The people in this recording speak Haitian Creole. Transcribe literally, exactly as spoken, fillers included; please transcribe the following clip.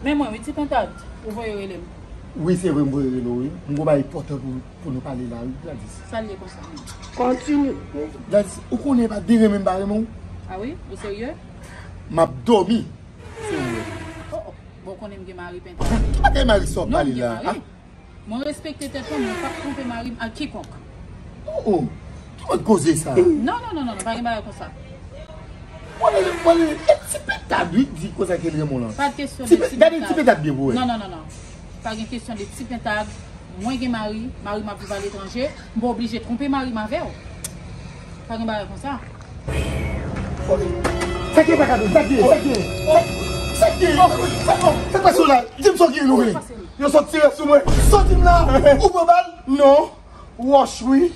Men mwen, wi, ti pentad, ou voye rele m. Wi, se vre, m voye rele w, wi. M gon bagay enpòtan pou, pou nou pale la, wi, Gladys. Sa l ye konsa? Kontinye. Gladys, ou konnen pa de renmen m pa renmen w? A wi? Ou serye? M ap dòmi. Se vre. Oh, oh. Bon, ou konnen m gen mari pentad. Ki bagay mari sa w ap pale la? Non, m gen mari. Mwen respekte tèt mwen, mwen p ap twonpe mari m ak kikonk. Oh, oh. Ki mòd koze sa? Non, non, non, non, non, pa gen bagay konsa. Mwen, mwen, e ti pentad wi di konsa ke l renmen w lan. Pa de kesyon de ti pentad. Gade ti pentad byen pou wè. Non, non, non, non. Pa gen kesyon de ti pentad. Mwen gen mari, mari m ap viv aletranje, m pa oblije twonpe mari m avè w. Pa gen bagay konsa. Sa k gen pa kado, sa k gen, sa k gen, sa k gen, sa k pase w la? Di m sa w gen nou menm. Yo sot tire sou mwen. Soti m la. Ou pran bal? Non. Wòch wi.